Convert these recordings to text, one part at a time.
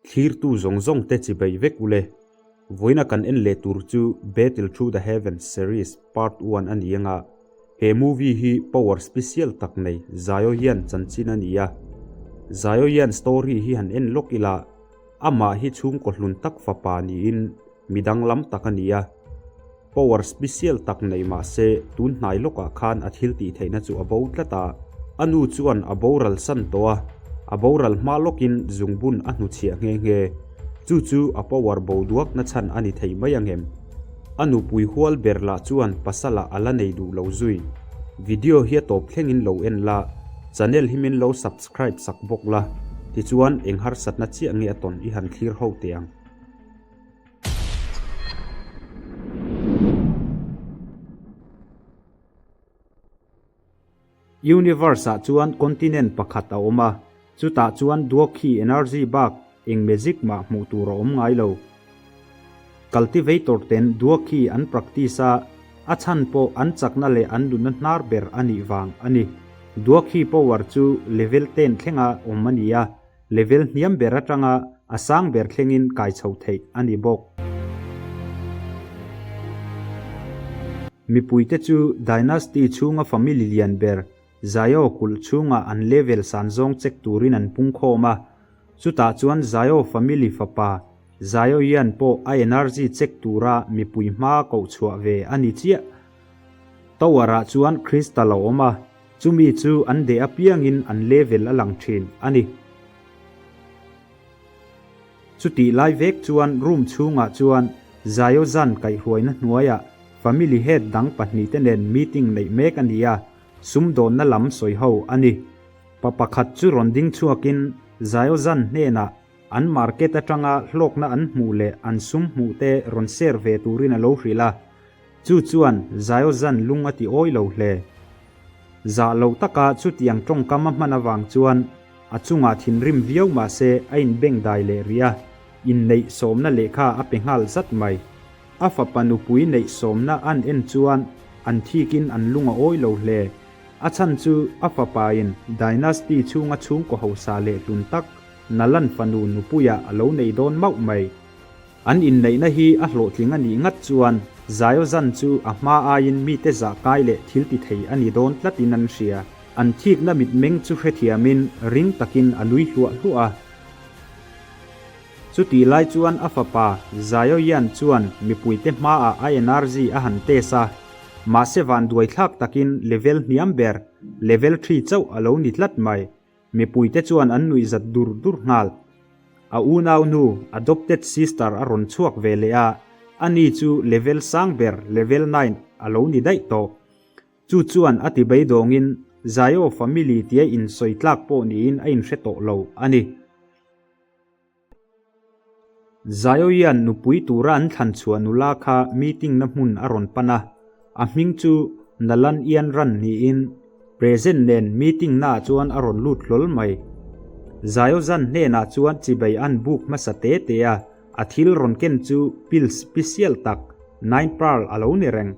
Thlirtu zawng zawng te chibai vek ule. Vawiina kan en leh tur chu Battle Through the Heavens series part one a ni anga, he movie hi power special tak nei Zaio hian chanchin a ni a. Zaio hian story hi han en lawk ila, amah hi chhungkaw hlun tak fapa niin mi danglam tak a ni a. Power special tak nei mah se tun hnai lawkah khan a thil tih theihna chu a bo tlat a. A nu chuan a boral san tawh a, a boral hma lawkin zungbun a hnuchhiah nghe nghe. Chu chu a power bo duak na chhan a ni thei mai angem? A nupui hual ber lah chuan pasalah a la nei duh lo zui. Video hi a tawp thlengin lo en la, channel hi min lo subscribe sak bawk la, tichuan eng harsatna chiah nge a tawn i han thlir ho teh ang. Universe ah chuan continent pakhat a awm a, chutah chuan Duoki energy bak eng magic mah hmuh tur a awm ngai lo. Cultivator ten Duoki an practice a, a chhan pawh an chakna leh an nunna hnar ber a nih vang a ni. Duoki power chu level ten thlenga awm a ni a, Level hniam ber atanga a sang ber thlengin kai chho theih a ni bawk. Mipuite chu Dynasty chhunga family lian ber Zaio kulh chhunga an level san zawng check turin an pungkhawm a, chutah chuan Zaio family fapa Zaio Yan pawh a energy check tura mipui hmaa koh chhuah ve a ni chiah. Tower-ah chuan crystal a awm a. Chumi chu an deh apiangin an level a lang thin a ni. Chutih lai vek chuan room chhungah chuan Zayozan kaihhruaina hnuaiah family head dang pahnihte nen meeting neih mek a ni a, sumdawnna lam sawi ho a ni. Pa pakhat chu rawn ding chhuakin Zayozan hnenah an market atanga hlawkna an hmuh leh an sum hmuhte rawn share ve turin a lo hrilh a. Chu chuan Zayozan lung a ti awi lo hle. Zah lo taka chutiang tawngkam a hman avang chuan a chungah thinrim viau mah se a inbeng dai leh rih a, inneih sawmna lehkha a pe nghal zat mai. A fapa nupui neih sawmna an en chuan an thikin an lung a awi lo hle. A chhan chu a fapain Dynasty chhunga chhungkaw hausa leh hlun tak Nalan fanu nupuiah a lo nei dawn mauh mai. An inneihna hi a hlawhtling a nih ngat chuan Zayozan chu a hma aiin mite zah kai leh thil ti thei a ni dawn tlatin an hria. An thikna mitmeng chu hrethiamin ring takin a nui hluah hluah a. Chutih lai chuan a fapa Zayoyan chuan mipuite hmaah a energy a han test a, mahse vanduaithlak takin level hniam ber, level three chauh a lo ni tlat mai. Mipuite chuan an nuihzat dur dur nghal. A unau nu, adopted sister a rawn chhuak ve leh a, ani chu level sang ber, level nine, a lo ni daih tawh. Chu chuan a ti beidawngin Zaio family tia insawi tlak pawh niin a inhre tawh lo a ni. Zaioian nupui tura an thlan chhuah nula kha meeting na hmun a rawn pan a, a hming chu Nalan Ian Ran niin present nen meeting naah chuan a rawn lut hlawl mai. Zaiozan hnenah chuan chibai an buk hmasa te te a, a thil rawn ken chu pill special tak Nine Pearl a lo ni reng.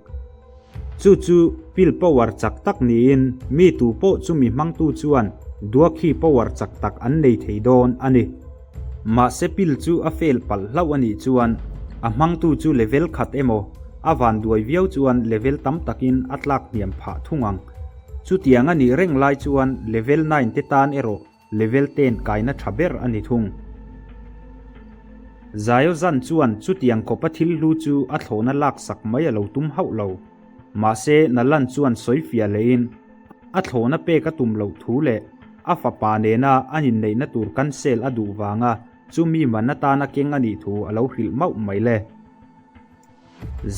Chu chu pill power chak tak niin mi tu pawh chumi hmangtu chuan Duakhi power chak tak an nei thei dawn a ni. Mahse pill chu a fail palh hlauh a nih chuan a hmangtu chu level khat emaw a vanduai viau chuan level tam takin a tlak hniam phah thung ang. Chutiang a nih reng lai chuan level nine te tan erawh level ten kaina tha ber a ni thung. Zayozan chuan chutiang khawpa thil hlu chu a thlawhna laksak mai a lo tum hauh lo. Mahse Nalan chuan sawi fiah lehin a thlawhna pek a tum loh thu leh a fapa nena an inneihna tur cancel a duh vanga chumi man atana keng a nih thu a lo hrilh mauh mai le.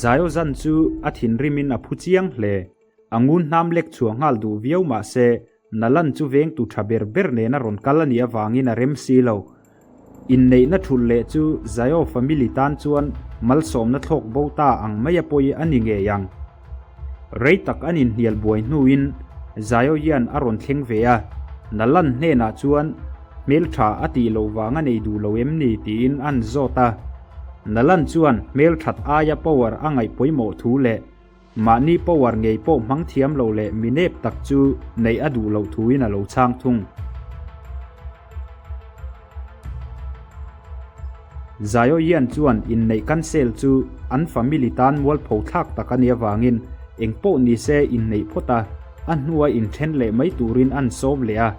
Zayozan chu a thinrimin a phu chiang hle. A ngun hnam lek chhuah nghal duh viau mah se, Nalan chu vengtu tha ber ber nena rawn kal a nih avangin a rem si lo. Inneihna thulh leh chu Zaio family tan chuan malsawmna thlawk bo ta ang mai a pawi a ni ngei ang. Rei tak an inhnial buai hnuin Zaio hian a rawn thleng ve a, Nalan hnenah chuan hmeltha a tih loh vang a nei duh lo em ni tiin an zawt a. Nalan chuan hmelthat aia power a ngaih pawimawh thu leh Mahni power ngei pawh hmang thiam lo leh mi nep tak chu neih a duh loh thuin a lo chhang thung. Zaioian chuan inneih cancel chu an family tan mualpho thlak tak a nih avangin eng pawh ni se inneih phawt a, a hnua inthen leh mai turin an sawm leh a.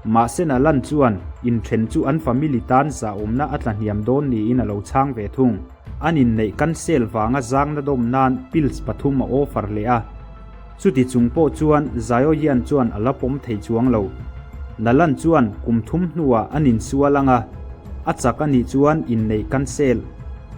Mahse Nalan chuan inthen chu an family tan zahawmna a tlahniam dawn niin a lo chhang ve thung. An inneih cancel vanga zangna dawm nan pills pathum a offer leh a. Chuti chung pawh chuan Zaiohian chuan a la pawm thei chuang lo. Nalan chuan kum thum hnuah an insual ang a, a chak a nih chuan inneih cancel.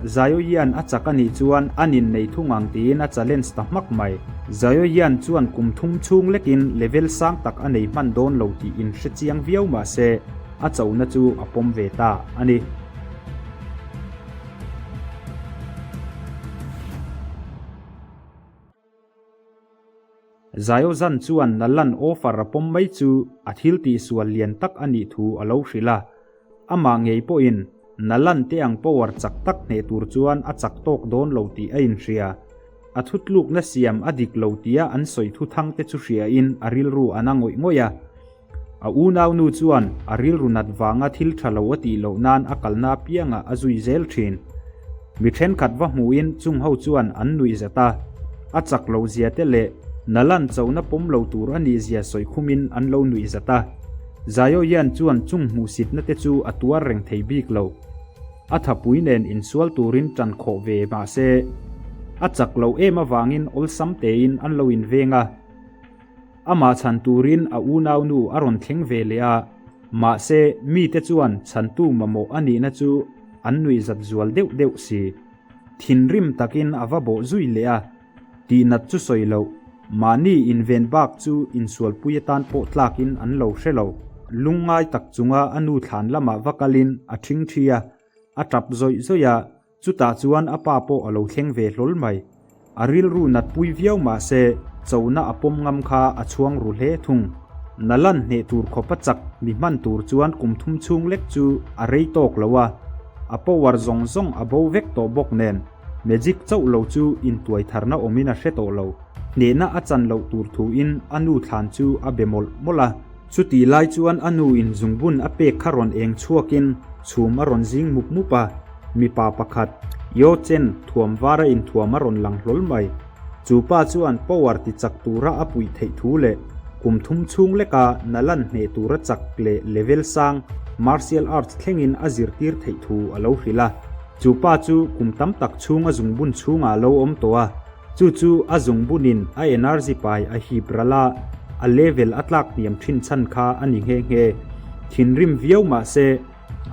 Zaiohian a chak a nih chuan an innei thung ang tiin a challenge ta hmak mai. Zaiohian chuan kum thum chhung lekin level sang tak a nei hman dawn lo tih inhre chiang viau mah se a chona chu a pawm ve ta a ni. Zaiozan chuan Nalan offer a pawm mai chu a thil tihsual lian tak a nih thu a lo hrilh a. Amah ngei pawhin Nalan te ang power chak tak hneh tur chuan a chak tawk dawn lo tih a inhria. A thutlukna siam a dik lo tia an sawi thuthang te chu hriain a rilru a na ngawih ngawih a. A unaunu chuan a rilru nat vanga thil tha lo a tih loh nan a kalna apiangah a zui zel thin. Mi thenkhat va hmuhin chung ho chuan an nuih zat a, a chak loh zia te leh Nalan chona pawm lo tur a nih zia sawi khumin an lo nuih zat a. Zaioian chuan chung hmuhsitna te chu a tuar reng thei bik lo. A thapui nen insual turin tan khawh ve mah se, a chak loh em avangin awlsam tein an lo inveng a. Amah chhan turin a unaunu a rawn thleng ve leh a, mahse mite chuan chhantu mamawh a nihna chu an nuihzat zual deuh deuh si. Thinrim takin a va bawh zui leh a, tihnat chu sawi loh, mahni inven bak chu insualpui atan pawh tlakin an lo hre lo. Lungngai tak chunga a nu thlan lamah va kalin a ṭhingṭhi a, a ṭap zawih zawih a, Chutah chuan a pa pawh a lo thleng ve hlawl mai. A rilru natpui viau mah se, chona a pawm ngam kha a chhuang ru hle thung. Nalan hneh tur khawpa chak mi hman tur chuan kum thum chhung lek chu a rei tawk lo a, a power zawng zawng a bo vek tawh bawk nen, magic chauh lo chu intuai tharna awmin a hre tawh lo. Hnehna a chan loh tur thuin a nu thlan chu a be mawlh mawlh a. Chutih lai chuan a nu in zungbun a pek kha rawn eng chhuakin chhum a rawn zing mup mup a, mipa pakhat, Yo Chen, thuam var a inthuam a rawn lang hlawl mai. Chu pa chuan power ti chak tura a puih theih thu leh kum thum chhung leka Nalan hneh tura chak leh level sang martial arts thlengin a zirtir theih thu a lo hrilh a. Chu pa chu kum tam tak chhung a zungbun chhungah a lo awm tawh a. Chu chu a zungbunin a energy pai a hip ral a, a level a tlak hniam thin chhan kha a ni nghe nghe. Thinrim viau mah se,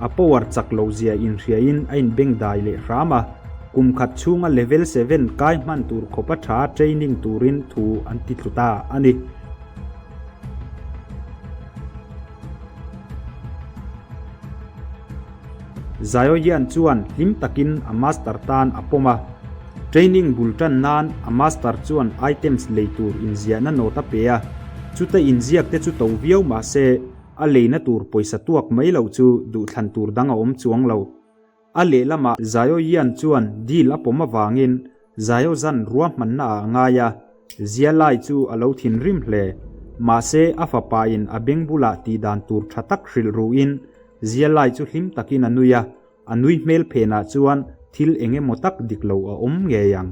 a power chak lo zia inhriain a inbengdai leh hram a, kum khat chhunga level seven kai hman tur khawpa tha training turin thu an ti tlu ta a ni. Zaioian chuan hlim takin a master tan a pawm a. Training bul tan nan a master chuan items lei tur inziahna note a pe a, chuta inziak te chu to viau mah se a leina tur pawisa tuak mai loh chu duhthlan tur dang a awm chuang lo. A lehlamah Zaioian chuan deal a pawm avangin Zaiozan ruahmanna ah a ngai a, Zialai chu a lo thinrim hle. Mahse a fapain a beng bulah tihdan tur tha tak hrilh ruhin Zialai chu hlim takin a nui a, a nui hmel phenah chuan thil eng emaw tak dik lo a awm ngei ang.